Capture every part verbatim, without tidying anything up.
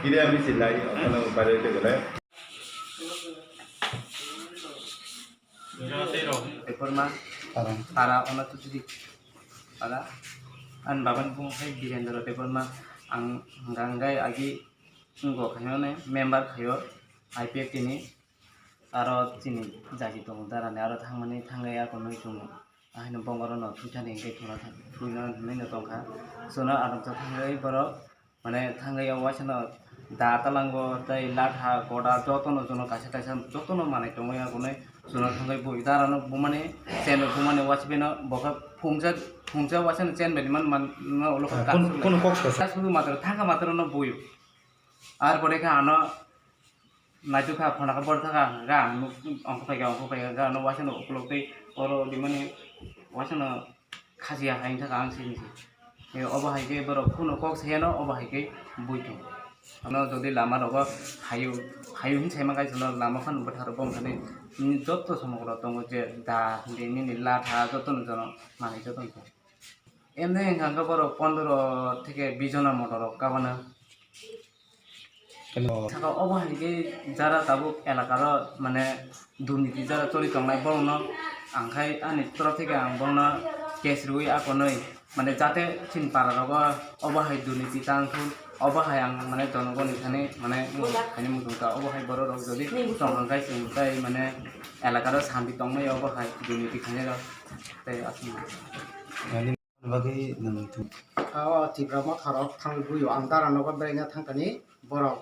Kiri ami silai, apa lo pada itu boleh? Debbarma, para ono tu jadi para an baban bung hai Birendra Debbarma ang ganggai agi ngo khayo ne member khayo I P F T ni. Aro chini jaji tongo darani, aro thangmani thangwi ako nui tongo. Ahino bongorok no thwithani hwnkhe thwna thang-, thwina hinwi no tongkha. Chwngno aro thangwi borok, mane, thangwi o waisano da talango tei latha goda jotono chwngno kaisa kaisa jotono manwi tongwi agonwi chwngno thangwi bui darano bumani chenbai bumani waisano bokhe phungsa phungsa waisano chenbai man man no ulo. Ah, kunu kok sudu matro thangkha matro no buio. Ar pore khe ano naitukha, phone khe borokha, ga ang nuk ongkho phaikha, ongkho phaikha, ga ano waisano ukulok tei oro rimani waisano khajiya hai wngkha ang sini se. E, obo hai khe borok kunu kok sayano, obo hai khe bui tongo. Ano jodi lama rogo hayu, hayu hin saima kaisa lama phano bwtharo bongthani joto somogro tongo je da, de, nini latha jotono jono manwi jotono tongo. Emne hwnkha hwnkhe borok pondro theke bis jona motorrok kabana. Saka obo hai khe jara tabuk elakaro mane durniti jara choli tongnai borokno ang khai ani torof theke ang borokno case rwui akonwi mane jate chini para rogo obo hai durniti tang thun obo hai ang mane jonogoni thani mane khaini muchung ta obo hai borok rok jodi tong hwnkhe chwng tai mane elakaro santi tongnai obo hai durniti khainai rok tei aswk. Bagwi nang tong. O Tipra motha rok thang buio ang dara nogo beraina thangkani borok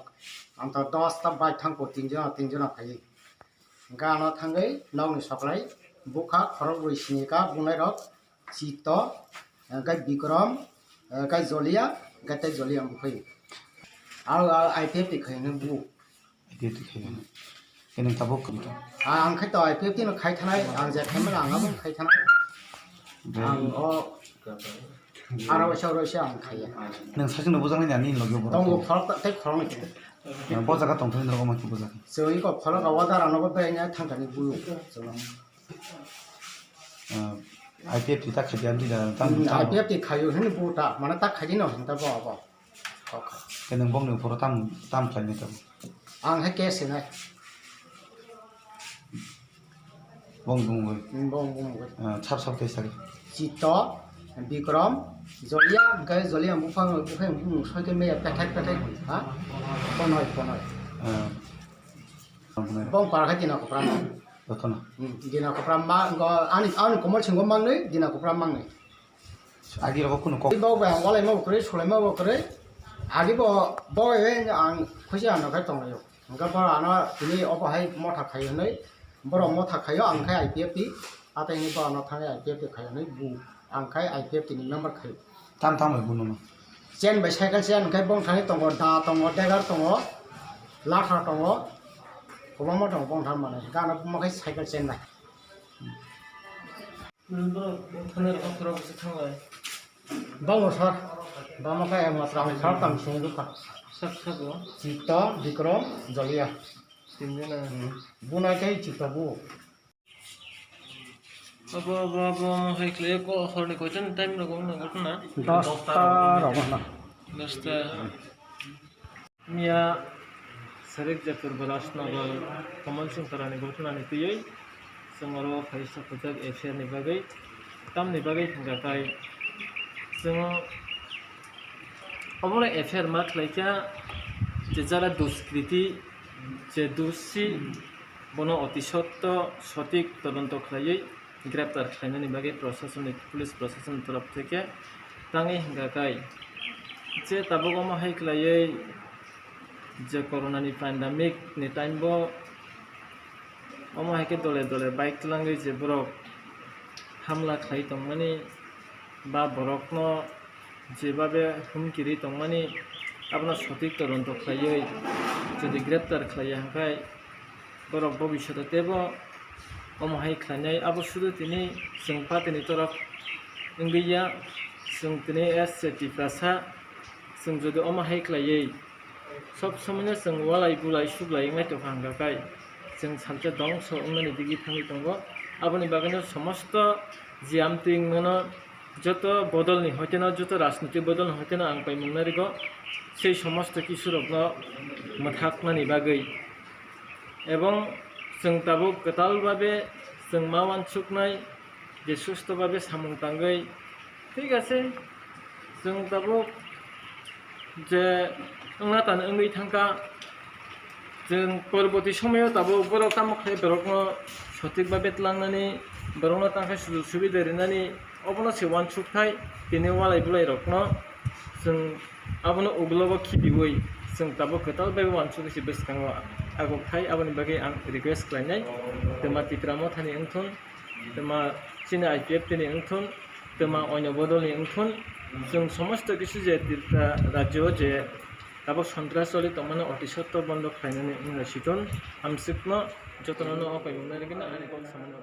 ang to dos ta bike thangko tinjon tinjon phai. Hwnkhe ano thangwi nokni soklai bukha khorok bui sini ka bunai rok Chito, hwnkhe Bikrom, hwnkhe Jolia, hwnkhe tei Jolia bukhai. Aro I P F T khai hwnkhe bu. I P F T khai hwnkhe. Khe nwng tabuk kwrwi kha? Ang khai to I P F T no khai thanai, ang je khai mano ang abo khai thanai. Ang o aro waisa oro waisa ang khaiya. Nwng sasino bujak nai ani logi bo. Tongo khorok ta tei khorok ni. Bo jaga tong thani nogo maki bujak. Chwng iko khorok o dara nogo bai nya thang thani bu. I P F T ta khai di, amtwi da tam, tam. I P F T khaio hini bu ta, mane ta khai di no hinta bo abo. Kok. Khe nwng bongni uphoro tam, tam khlainai tamo? Ang hai case hinai. Bong bumgwi. Hmm, bong bumgwi. Ah, sap sap khe sari. Chito, Bikrom, Jolia, hwnkhe Jolia buphang, buphang, buphang, soi khe meya pethak, pethak, ha? Ponoi, ponoi. Ah. Bong para khe Dina Kopra ma. Jotono. Hmm, Dina Kopra ma, ngo, ani, ani komol singo mangnwi, Dina Kopra mangnwi. Agi rogo kunu kok. Bo bai ang walai ma bo kwrwi, sulai ma bo kwrwi. Agi bo, bo bai ang khusi ano khai tonglaio. Hwnkhe bo ano tini obo hai motha khai hwnwi, borok motha khaio, ang khai I P F T, athaini bo ano thangwi I P F T khai hwnwi bu, ang khai I P F T ni member khai. Tam tam bai buno no. Chain bai cycle chain khai bong thani tongo, da tongo, degar tongo, latha tongo, kwbangma tongo bong thani manwi. Gana buma khai cycle chain bai. Bang sar, bama kaya matra sar tam sung duka. Sak sak o. Chito, Bikrom, Jolia. Tinjana. Hmm. Buna kai Chito bu. Abo, abo, abo, hai kle ko horni koitan time rogo na gotna. Dosta rogo na. Dosta. Miya Sarik Jatur Balasnagar Kamal Singh Tarani gotnani twiwi chwng oro phaisa khojak F I R ni bagwi, tamni bagwi hwnkha khai chwng obono F I R ma khlaikha je jara duskriti je dusi bono oti sotto sotik todonto khlaiwi greptar khlainani bagwi prosasonni, police prosasonni torof theke tangwi hwnkha khai je tabuk omo hai khlaiwi je corona ni pandemic ni time bo omo hai khe dole dole bike twlangwi je borok hamla khlai tongmani ba borokno jebabe humkirwi tongmani abono sotik todonto khlaiwi jodi greptar khlaiya hwnkhe borok bobishoto teibo omo hai khlainai. Abo sudu tini chwng party ni torof wngwi ya, chwng tini S C Tiprasa, chwng jodi omo hai khlaiwi sob somoino chwng walai bulai suglai wngnai tongkha hwnkha khai chwng salsa dongso wngnani digwi thangwi tongo. Aboni bagwino somosto Je amtwino joto bodolni hoiteno, joto rajniti bodolni hoiteno ang paimung narigo, sei somosto kisurokno mwthaknani bagwi. Ebong chwng tabuk kwtal babe chwng ma uansuknai je susto babe samung tangwi, thik ase, chwng tabuk je wngna tan wngwi thangkha. Chwng porborti somoyo tabuk borok tamo khe borokno sothik babe tlangnani, borokno tangkhe sujug subida rinani, obono se uansukthai tini walai bwlairokno. Chwng abono ugulobo khibiwi chwng tabuk kwtal bai uansukwi se bwskango agokthai, aboni bagwi ang request khlainai. Twma Tipra Mothani wngthun, twma chini I P F T ni wngthun, twma oino bodolni wngthun, chwng somosto kisu je Tripura rajyo je tabuk sontras choli tongmani oti sotto bondo khlainani wngna siton. Hamsukno jotono no o paimung narigwino ani kok samani.